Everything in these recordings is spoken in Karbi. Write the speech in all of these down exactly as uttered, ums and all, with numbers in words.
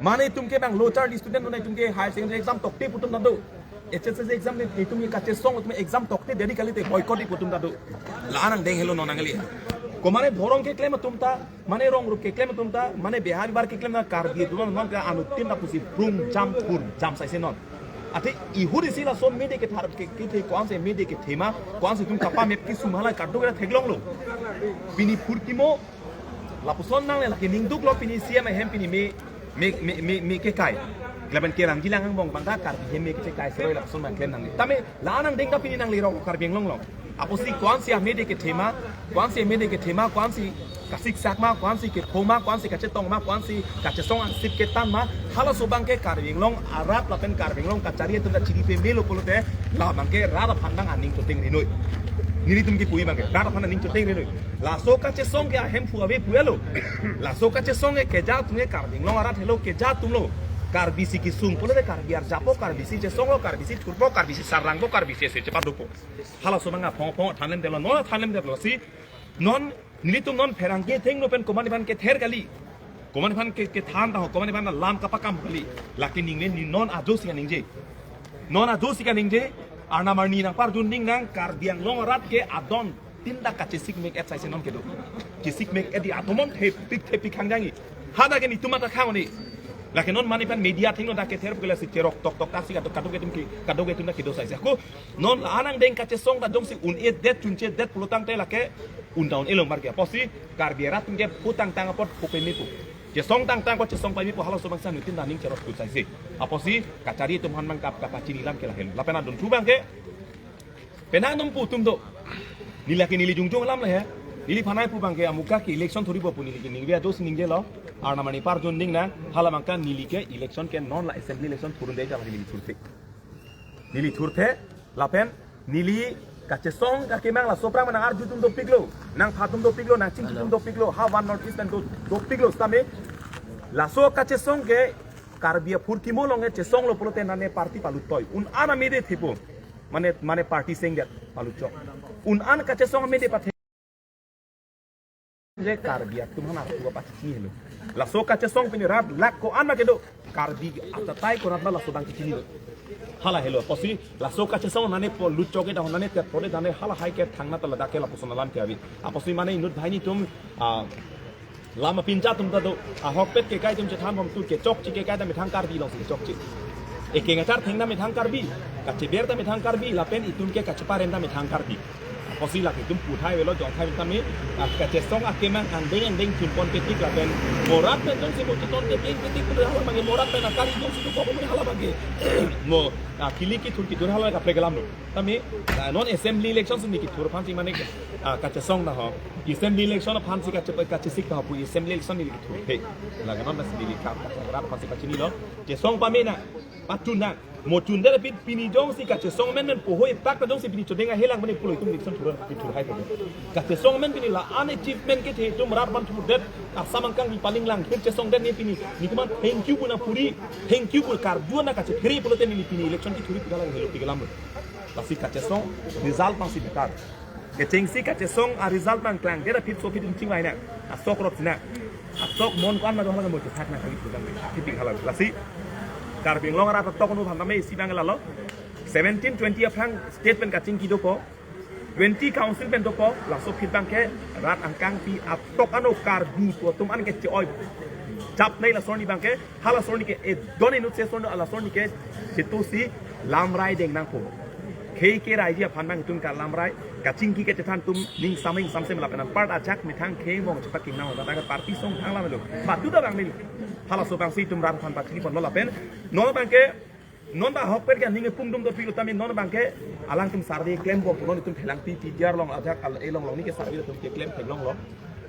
Mane itum ke bang low charge student mane itum ke higher secondary exam tokte pu atum ta do. H S S C exam de itum ke kachesong itum exam tokte deri kalite boycott pu atum ta do. La-an angdeng helo non nangli. Ko mane dhorong keklem atum ta, mane rong rup keklem atum ta, mane behar bibar keklem na Karbi atum non ke anuttin ta pusi brum jam pur jam saise non. Athe ihur isi laso mede kethar ke, kethe ko-ansi mede kethema, ko-ansi itum kapamep kesung hala kadokave theklonglo. Pini phurkimo, lapuson nangle lake ningduklo pini C M ahem pini me, me, me, me, me kekai. Lapen kerang jilang angbong bangta Karbi hem me kekai seroi lapuson bang klem nangle. Tame la-an angdeng ta pini nangle rong Karbi Anglong long. Apotsi ko-ansi amede kethema, ko-ansi amede kethema, ko-ansi kasiksak ma, ko-ansi kepho ma, ko-ansi kachetong ma, ko-ansi kachesong angsip ketan ma, halaso abang ke Karbi Anglong arat lapen Karbi Anglong kachari atum ta chiri pemelo pulote, labang ke rat aphan bang aning choteng rinoi. Nelitum kipu abang ke, rat aphan aning choteng rinoi. Laso kachesong ke ahemphu ave pulo. Laso kachesong ke keja atum ke Karbi Anglong arat helo keja atumlo. Karbisi kesung pulote Karbi arjappo, Karbisi chesonglo, Karbisi thurpo, Karbisi sarlangpo, Karbisi ese chepadopo. Halaso abang aphong aphong thanlem detlo, non thanlem detlo si. Non nelitum non pherangke thengno pen komat aphan kether kali. Komat aphan ke, kethan ta ho, komat aphan lam kapakam kali. Lake ningne ne non ajo si kaningje. Non ajo si kaningje. Arnam arni nangparjun ding nang Karbi Anglong arat ke adon tin ta kachesik mek et saise non kedo. Chesik mek et di atomon thepik thepik hangjangji. Hadak ke netum ta khang oni. Lake non mane aphan media thengno dak kether pu ke lasi cherok tok tok ta si kadok kadokave atum ke, kadokave atum ta kedo saise. Ako non la-an angdeng kachesong ta jongsi un-edet chunchedet pulotangte lake un ta un-e longbar ke. Apotsi Karbi arat atum ke phu tangtang apot phu pemepo. Chesong tangtang apot chesong pemepo, halaso abang si anuttin ta aning cherot kut saise. Apotsi kachari atum aphan bang kap kapachini lam ke lahen. Lapen adunthu abang ke penang num pu atum do. Neli lake neli jongjong alam le he. Neliphan nangpu abang ke amuka ke election thurpo pu neli ke ningve ajo si ningjelo. Arnam arni parjun ding nang hala abang ke neli ke election ke non la assembly election thurunde ja neli thurthe. Neli thurthe, lapen neli kachesong kakemang laso aphrang ma nang-arju atum dopiklo, nangpha atum dopiklo, nangchingki atum dopiklo, ha One North East pen do, dopiklo sitame. Laso kachesong ke Karbi aphurkimo along ke chesonglo pulote nane party paluttoi. Un-an amede thepo. Mane, mane party sengdet palutchok. Un-an kachesong amede pathe le Karbi atum aphan arpu apachini helo. Laso kachesong pini rat lak ko-an ma kedo, Karbi atatai ko-an ma laso abang kechinilo. Hala helo, apotsi laso kachesong nane po lutchok ke dahon nane tet pode dane hala hai ke thangna ta ladak ke lapuson alam ke ave. Apotsi mane inut banghini atum, ah, lam apincha atum ta do, ahokpet kekai atum chethan bom tu kechokche kekai ta methang Karbi alongsi kechokche. Ekeng achar thengna methang Karbi, kacheber ta methang Karbi, lapen itum ke kacheparen ta methang Karbi. Apotsi lake itum puthai avelo, jongthai avelo tame, ah, kachesong akemang angdeng angdeng chunpon petik lapen mo rat pen jongsi mo cheton petik petik pu hala abang ke mo rat pen akari jongsi tu kok mo hala abang ke. Mo, ah, kili kithur kithur hala kaprek alamlo. Tame, ah, non assembly election si neli kethur aphansi mane, ah, kachesong ta ho. Assembly election aphansi kache, kachesik ta ho pu assembly election neli kethurthe. Lake non ta si neli kap, kap, rat aphansi pachinilo. Chesong pame nang, pachun nang. Mo chundet aphi pini jongsi kachesong amen pen pohoi pak ta jongsi pini chodeng ahelang mane pulo itum election thurun kethur hai ko. Kachesong amen pini la-an achievement kethe itum rat aphan thurdet, asam angkang pi paling lang phir chesongdet ne pini. Netum aphan thank you pu nangpuri, thank you pu karju nang kachephere pulote neli pini election kethurji pu hala helo pik alamlo. Lasi kachesong result abang si betar. Kechengsi kachesong a result abang klangdet aphi so aphi itum chingvai nang. Asok rot si nang. Asok mon ko-an ma do hala mo chethak nang kali pu abang. Titik hala. Lasi Karbi Anglong arat atok nu aphan tame isi abang lalo. Seventeen twenty aphrang state pen kachingki dopo. Twenty council pen dopo, laso aphi abang ke rat angkang pi atok ano Karbi pu atum an ke che-oi. Chap nai laso arni abang ke, hala laso arni ke, e don inut se laso arni, laso arni ke, chetu si lamrai deng nangpo. Khei keraiji aphan abang itum kalamrai, kachingki kachethan atum ning saming samsem lapen anparta ajak methang khei mong chepaking nang, ladak party song thang lamelo. Patu ta abang mil. Halaso abang si itum rat aphan pachini ponlo lapen, non abang ke, non ta ahokpet ke aning pungdum dopiklo tame non abang ke alangtum survey klembom pu non itum thelang pi pi diar long ajak al elong long ni ke survey atum ke klem theklonglo.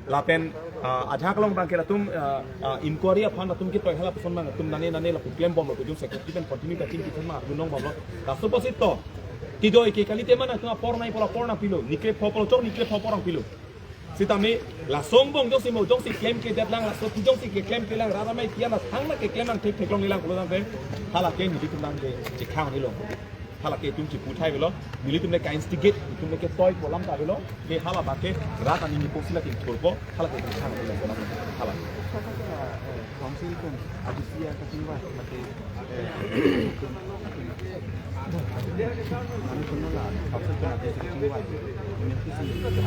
Lapen, ah, ajak long abang ke latum, ah, ah, inquiry aphan latum ketoi halapuson abang atum nane nane lapu klembomlo pu jun secretary pen continue kachingki thema gunong bomlo. Laso apotsi to. Kidoi ke kalite mana tuma apor nai pu la apor nangpilo. Nikle pho pu la chok nikle pho apor nangpilo. Sitame laso angbong jongsi mo jongsi klemkledet lang, laso aphi jongsi keklemkle lang, rat amei kian la thang na keklem lang thek theklong lang pulo tangte. Hala ke nelitum abang ke chekhang ni long. Hala ke itum cheputhai avelo, nelitum le ka-instigate, itum le ketoi pu alam ta avelo, ke hala abang ke rat aning ni posi la kethurpo, hala ke chekhang ni long pu alam hala. Council pen A D C kachingvai, mate, eh, mane kono la council pen A D C kachingvai. Ini sih seventeen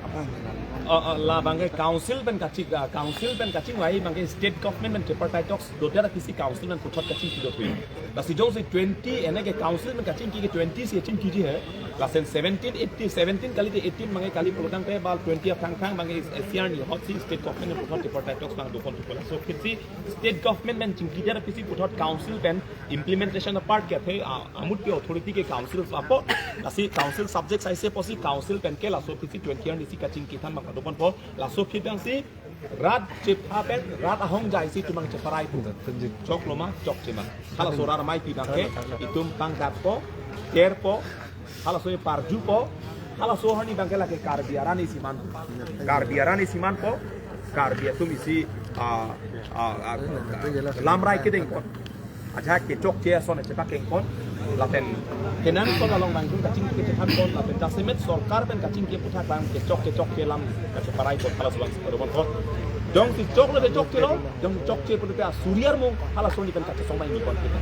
apa yang benar? Oh, oh, la abangke council pen kaching, ah, council pen kachingvai abangke state government pen tripartite talks dodet aphi si council pen puthot kachingki dothui. Lasi jongsi twenty ene ke council pen kachingki ke twenty si chingkiji he. Lason seventeen, eighteen, seventeen kalite eighteen abangke kali pulotangte bal twenty aphrang aphrang abangke S C R ni hot si state government pen puthot tripartite talks abang doponpo. Laso aphi si state government pen chingkidet aphi si puthot council pen implementation apart ke athe, ah, amut ke authority ke council apot. Lasi council subject aise pusi council pen ke laso aphi si twenty arni si kachingki than abang doponpo. Laso aphi abang si rat chepha pen rat ahongjai si itum abang cheparai pu. Choklo ma, chokche ma. Halaso rat amei pi abangke itum pangkatpo, kerpo, halaso parjupo, halaso arni abangke lake Karbi arat isi man. Karbi arat isi manpo, Karbi atum isi, ah, ah, ah, lamrai kedengpon. Ajahak kechokche ason chepakengpon. Lapen kenangsot along abang itum kachingki chethanpon. Lapen jasemet sorkar pen kachingki aputhak abang kechok kechokche alam kacheparaipon, halaso abang si doponpo. Jongsi choklo de chokchelo, jong chokche pulote asuri armung halaso arni pen kachesong abang ingipon kita.